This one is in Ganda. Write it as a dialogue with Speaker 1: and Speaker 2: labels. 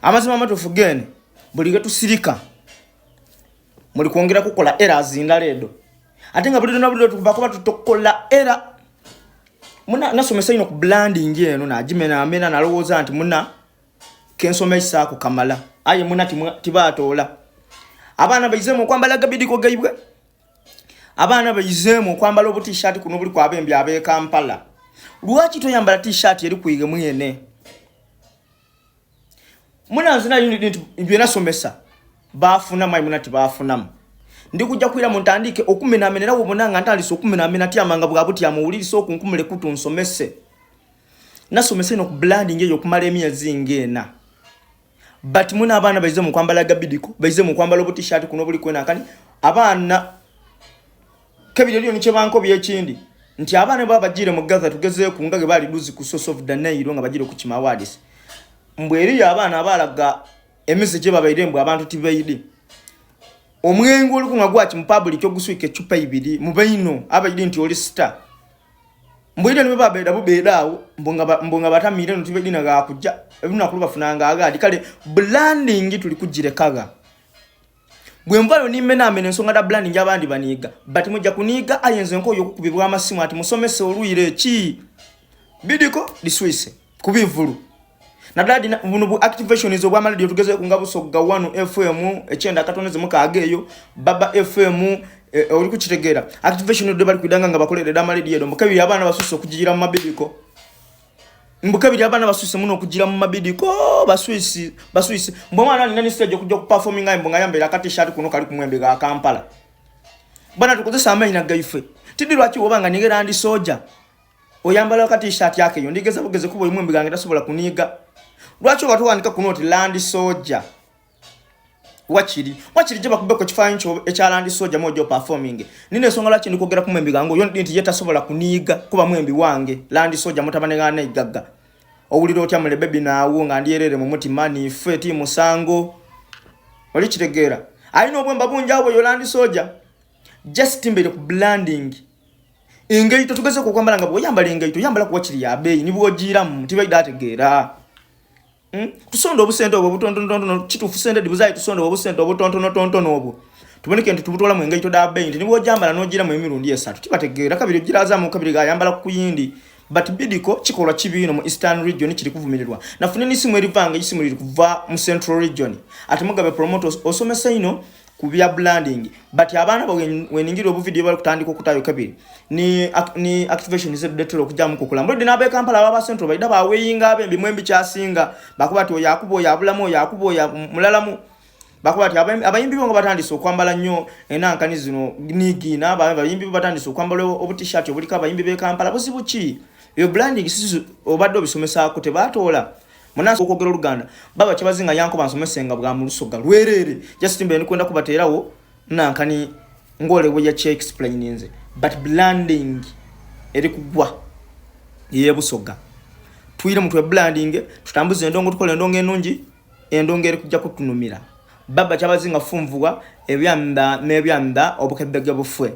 Speaker 1: Amazima amatuufu gene buli getusirika muli kwongera kukola errors ndala edo, ate nga buli luna buli lwetukuba tutokola era muna nasomesa ino ku branding eno nagimenamena, nalowooza nti muna kensomesaako kamala, aye muna tibatoola. Abaana baizemu okwambala gabidiko gaibwe, abaana baizemu okwambala obutishaati kuno buli kwabembi ab'e Kampala. Lwaki toyambala tishaati eri kwige mwene? Muna nzina nti byenasomesa bafunamu, aye muna tibafunamu. Ndi kujja kwira muntandike okumenamena, era wobona nga ntandise okumenamena tyamanga bwa butyama, owulirisa okunkumule kutu nsomese. Nasomesa ino ku branding eyo okumala emyezi ng'ena, but muna abaana baize mu kwambala gabidiko, baize mu kwambala obutishaati kuno buli kwena akani abaana kebiri eriyo nikyebanko byekindi nti abaana baba bajire mu Gaza tugezeeku nga ge bali duzi ku Source of the Nile nga bajire ku Kimawadis, mbwe eriyo abaana abalaga emize gye babaire mbwe abantu tibaidi omwenge oli kunywa gwaki mu public oguswika ecupa ibiri mu baino abaidi nti oli star, mbwire niwe babeera bubeera awo mbu nga batamiire no tibaidi na gakujja ebinunaku lubafunanga agadi. Kale branding tuli kugirekaga bwe nvayo nimenaamena ensonga da branding, abandi baniiga, but mujja kuniiga, aye nze nkooyo okukubibwa amasimu ati musomese olwire eki bidiko diswise kubivulu naddala buno bu activations obw'amaladio tugezeeku nga Busoga 1 FM 96.6 eyo Baba FM, oli kukitegeera? Activation dde bali kwidanga nga bakolerera amalediyo edo mbukabiri abaana basusse okugira mu mabidiko, mbukabiri abaana basusse muno okugira mu mabidiko, baswisi baswisi mbwe omwana alina ni stage okujja okuperforminga mbu nga yambaire akatishaati kuno kali ku mwembe ga Kampala. Bana tukozesa amaina gaife tiddi. Lwaki woba nga nigera ndi soja oyambala ka t-shirt yake eyo ndigeza bugeze kuba omwembe gange tasobola kuniiga? Lwaki oba tuwandika kuno oti Land Soldier? Wakiri wakiri gye bakubeko ekifaananyi kyo ekya Land Soldier mojo performing. Nina ensonga lwaki ndikwogera ku mwembi gange oyo nti ye tasobola kuniiga kuba mwembi wange Land Soldier mutabani ga Naigagga. Owulira otya mule bebi naawo nga ndyerere mu mutima nife ti musango oli kitegeera alina obwemba bungi awo yo Land Soldier. Just mbere ku branding engaito tugeze ku kwambala nga bwoyambala engaito oyambala kuwa kiri yabeeyi nibwogiiramu tibaida ategeera. Tusonda obusente obwo obutontonotontono, kituufu sente dibuzayi, tusonda obusente obutontonotontono obwo tuboneke nti tubutwalamu engaito da beeyi nti nibwojambala n'ogiramu emirundi esatu tibategeera, kabiri ogirazamu kabiri gayambala ku kuyindi. But bidiko kikolwa kibi ino mu Eastern Region kiri kuvumirirwa. Nafune n'isimu erivanga isimu liri kuva mu Central Region ati Mugabe Promoters osomesa ino ku bya branding, but abaana weningira obuvidiyo bali kutandika okutayo kabiri ni activation zedetera okujjamu kukula mbulidde n'ab'e Kampala ababa Central baida baweyinga abembi mwembi kyasinga bakuba ati oyo akuba oyo abulamu oyo akuba oyo mulalamu, bakuba ati abayimbi bo nga batandise okwambala nnyo enankani zino nigiina abayimbi bo batandise okwambala obutishaati obuliko abayimbi b'e Kampala. Buzibu ki eyo branding sisi obadde obisomesaako tebatoola munansi okwogera Oluganda baba kyebazinga yankuba nsomese nga bwa mu Lusoga lwereere. Just mbe ndikwenda kubateerawo nankani ng'ole bwe yakye explaininze, but branding eri kugwa yebusoga. Tuyire mutwe branding, tutambuze endongo, tukole endongo enungi, endongo eri kujja kutunumira. Baba kyabazinga funvuwa ebyanda n'ebyanda obukeddege bufwe.